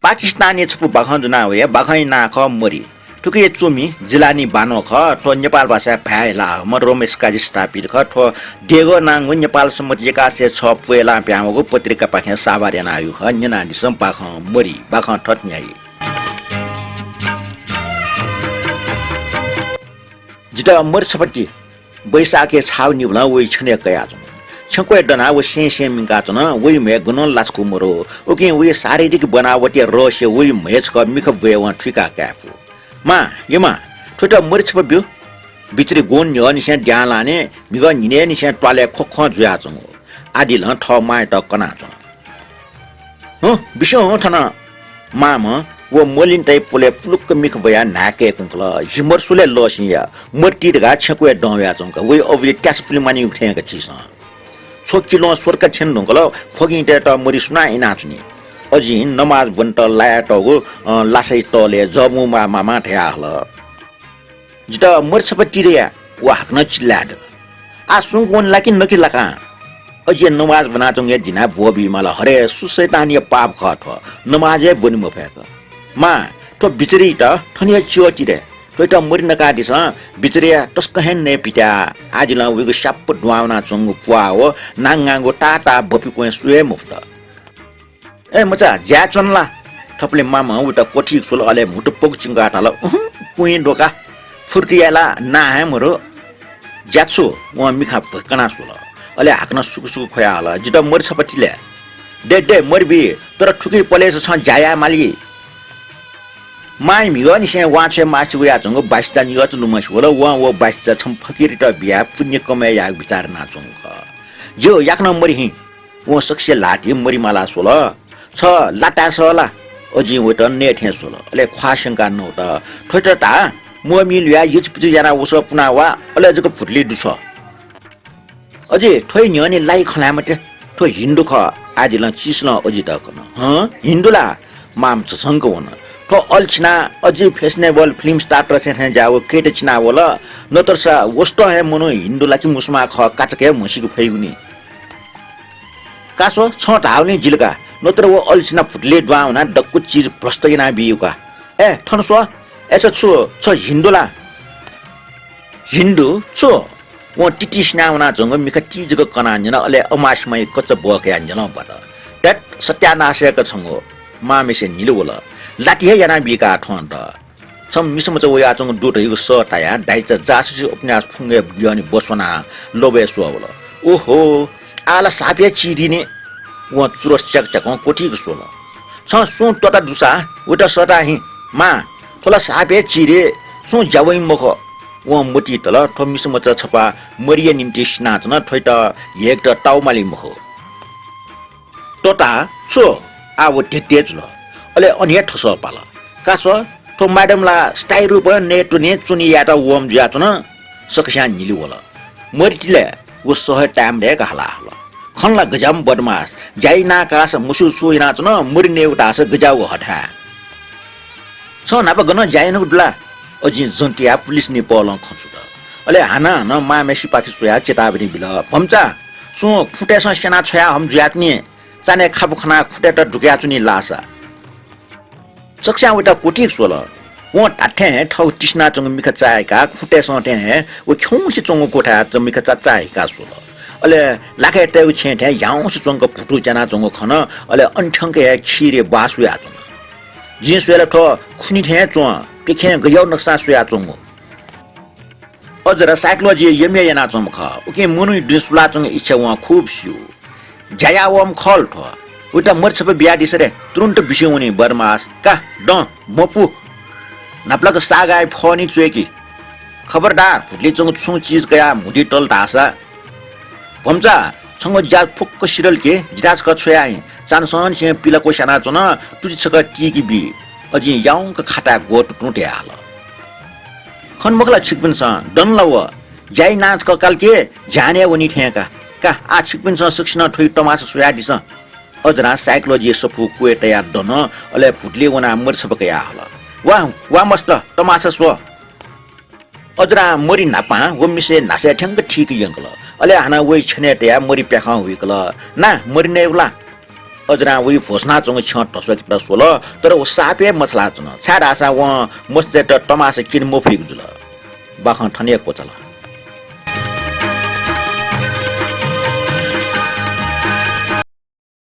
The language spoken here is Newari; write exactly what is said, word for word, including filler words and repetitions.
पाकिस्तानया छपु बाखं दुना वया, बाखंया नां खः मरि। थुकिया च्वमि जिलानी बानो खः। थ्व नेपाल भाषाय् भाय् ल्हाःम्ह रोमन्स काजी स्थापित खः। थ्व देगः नांगु नेपाल संवत् एकासी सय छ प्वय् लां पिहां वःगु पत्रिकापाखें साभार यानाहयागु खः। न्यनादिसँ बाखं मरि, बाखं थथे न्ह्याइ। जितः मरि छपा ति। बैशाखया छाउ निबलं वइ छ्यनय् कयाच्वन। छ्यंक्वय् दनाः व सें सें मिंकाच्वन। वइ म्हय् गनं लाछकू मरु। उकिं वइ शारीरिक बनावटया रहस्य वइ म्हय् छकः मिखा ब्वय्वं थुइका काये फु। मां, यमां, थ्वयात मरि छपा ब्यु। बिचारी ग्वन्हु न्ह्यःनिसें द्यां लाःने म्हिगः न्हिनय्‌निसें त्वालय् ख्वख्वं जुयाच्वंगु। आदिलं थः मांयात कनाच्वन। हँ, बिस्युं हँ थन। मांम्ह व मलिनतय् पुलय् पुलुक्क मिखा ब्वयाः न्हाय्‌कय् कुंकल। हि मरि स्वलय् लःसिं या, मरि ति धकाः छ्यंक्वय् दं वयाच्वंक वइ अबलय् त्यासा पुले मानिगु थें का झीसं। छ्व किलों स्वर्का छ्यने धुंकल, फ्वगिंतय्‌त मरि सुनां इनाच्वनी। अजिं नमाज ब्वनेत लायातःगु, अँ, लासाया तलय् जःबुँ माः मामा धयाहल। जितः मरि छपा ति धया, व हाकनं चिल्लाय् दन। आः सुंक वने ला कि नकि लाकां? अजिया नमाज ब्वनाच्वंगु हे दिनाः ब्वःबी माल। हरे, सु शैतानया पाप खः थ्व, नमाज हे ब्वने मफय्‌क। मां, थ्व बिचारीयात थन हे च्यः ति धया, थ्वयात मरि नकादिसँ, बिचारीया तसकं हे नये पित्याः। आदिलं वइगु स्याप्प दुहां वनाच्वंगु प्वाः व नांगांगु ताःताः बपि क्वँय् सुं हे मफुत। ए मचा, ज्याय् च्वन ला? थपलि मामं वइत क्वथि स्वल, अले म्हुतु पगु चिंकाः धाल, उहुँ, पुँइ द्वका, फुर्ति याये ला नां हे मरु। ज्या छु? वं मिखा भ्वय् कनाः स्वल, अले हाकनं सुकु सुकु ख्वयाहल, जितः मरि छपा ति ले। दे, दे, मरि बी, तर थुकी पलेसा छं ज्या याये माली। मांया म्हिगःनिसें वांछ्वये मास्ति वयाच्वंगु बासिचा निगःचा लुमंसे वल। वं व बासिचा छम्ह फकिरयात बियाः पुण्य कमय् यायेगु बिचाः यानाच्वंगु खः। ज्यू, याकनं मरि हिँ। वं सकसिया ल्हातिइ मरि मालाः स्वल। छ लाताय् सः ला? अजिं वइत नये थें स्वल। अले ख्वाः स्यंकाः नवात, थ्वयात धा, म्वःमि ल्हुयाः यचुपिचु यानाः वसः पुना वा, अले जक भुतुलि दु छ। अजि, थ्वया न्ह्यःने लाइ खँ ल्हाये मते, थ्व हिन्दू खः। आदिलं चिसलं अजित कन। हँ, हिन्दू ला? माम झसंक वन। थ्व अल्छिनाः अजि fashionable film star तरसें थें ज्याःगु कय्त चिनाः वल। नतरसा वसतं हे मनू हिन्दू ला कि मुसलमान खः, काचाक्क हे म्हसीके फइगु नि। का स्व, छं धाःगुलिं जिल का, नतर व अल्छिनाः भुतुलि दुहां वनाः दक्व चिज भ्रष्ट यानाबीगु का। ए, थन स्व, ए छ छु, छ हिन्दू ला? हिन्दू? छु? वं तिति सिनाः वनाच्वंगु मिखा ति जक कनाः न्यन, अले अमासिमाइ कच्चा ब्वः कयाः न्यलं ब्वात। ध्यात, सत्यानास याक छंगु। मांम्हेसे न्हिले वल। लाति हे यानाबी का थ्वं द। छम्ह मिसामचा वयाच्वंगु दु धइगु सः तायाः दाइचा जासुसी उपन्यास फुंगय् द्यःने ब्वस्वनाः लबय् स्वः वल। ओहो, आः ला साप हे चिधीनि। वं चुरस च्याक च्याकं क्वथिक स्वल। छं सुं त्वःता दुसा वइत सःता हिँ। मां, थ्व ला साप हे चिधे, सुं ज्या वइ मखु। वं मतिइ तल, थ्व मिसामचा छपा मरिया निंतिं सिनाच्वन, थ्वयात ह्येकेत ताउ माली मखु। त्वःता, छु? आः व धेत्थे जुल। अले अन हे थसः पाल। का स्व, थ्व madam ला स्थायी रूपं नयेत्वने च्वने यायेत वःम्ह जुयाच्वन। सकस्यां न्हिले वल। मरि ति ले, व सः हे ताये मदय्क हाला हल। खन ला गज्याःम्ह बदमास, ज्या याना काःसा मस्यू छु यानाच्वन, मरि नयेगु धाःसा गज्याःगु हथाय्। छं न्हापा गनं ज्या यानागु दु ला? अजिं जन्तियाः पुलिसनी पहलं खँ छुत। अले हानं हानं मांम्हेसिपाखे स्वयाः चेतावनी बिल। भम्चा, सुं खुँतय्सं स्यना छ्वया हम्ह जुयाच्वनी, चान्हय् खापु खनाः खुँतय्त दुकयाच्वनी लाःसा। सकस्यां वइत क्वथिक स्वल। वं धात्थें हे थःगु तिसिनाच्वंगु मिखा चाय्काः खुँतय्सं थें हे व खिउँसे च्वंगु क्वथाय् मिखा चाचाय्का स्वल। अले लाखय् तयेगु छेँय् थें ह्याउँसे च्वंक भुतु च्यानाच्वंगु खन। अले अन थ्यंक हे खीरय् बास वयाच्वन। जिं स्वयेला थ्व खुनि थें च्वं, प्यखें गज्याःगु नक्सां स्वयाच्वंगु। अजरा psychology M A यानाच्वंम्ह खः। उकिं मनूया दुने सुलाच्वंगु इच्छा वं खूब स्यू। ज्या याः वःम्ह खः ला थ्व? वइत मरि छपा बियादिसँ रे, तुरुन्त बिस्युं वनी बदमास। का, दँ, ब्वँ पु। न्हापालाक सागाय् फः नि च्वय्कि। खबरदार, भुतुलि च्वंगु छुं चिज कयाः म्हुतुइ तल धाःसा। भम्चा, छंगु ज्या फुक्क सिधल कि, जिथाय् छकः छ्वया हिँ। चान्हसंनिसें पिलाक्वसि यानाच्वन, तुति छकः तीके बी। अजिं याउँक खाताय् ग्वतुतुं धयाहल। खन मखु ला छिकपिन्सं, दन ला व? ज्या याना छकः काल कि, झ्यानय् वनी थें का। का, आः छिकपिन्सं सकसिनं थ्वइ तमासा स्वयादिसँ। अजरां psychology सफू क्वय् तयाः दन, अले भुतुलि वनाः मरि छपा कयाहल। वा, वा मस्त, तमासा स्व। अजरां मरि न्हापां व मिसाया न्हासय् थ्यंक थीक यंकल। अले हानं वइ छ्यनय् तयाः मरि प्याखं हुइकल। ना, मरि नयेगु ला? अजरां वइ भ्वसुनाच्वंगु छ्यं धस्वाकेत स्वल, तर व साप हे मछालाच्वन, छाय्धाःसा वं मस्यत तमासा क्यने मफुइगु जुल। बाखं थन हे क्वचाल।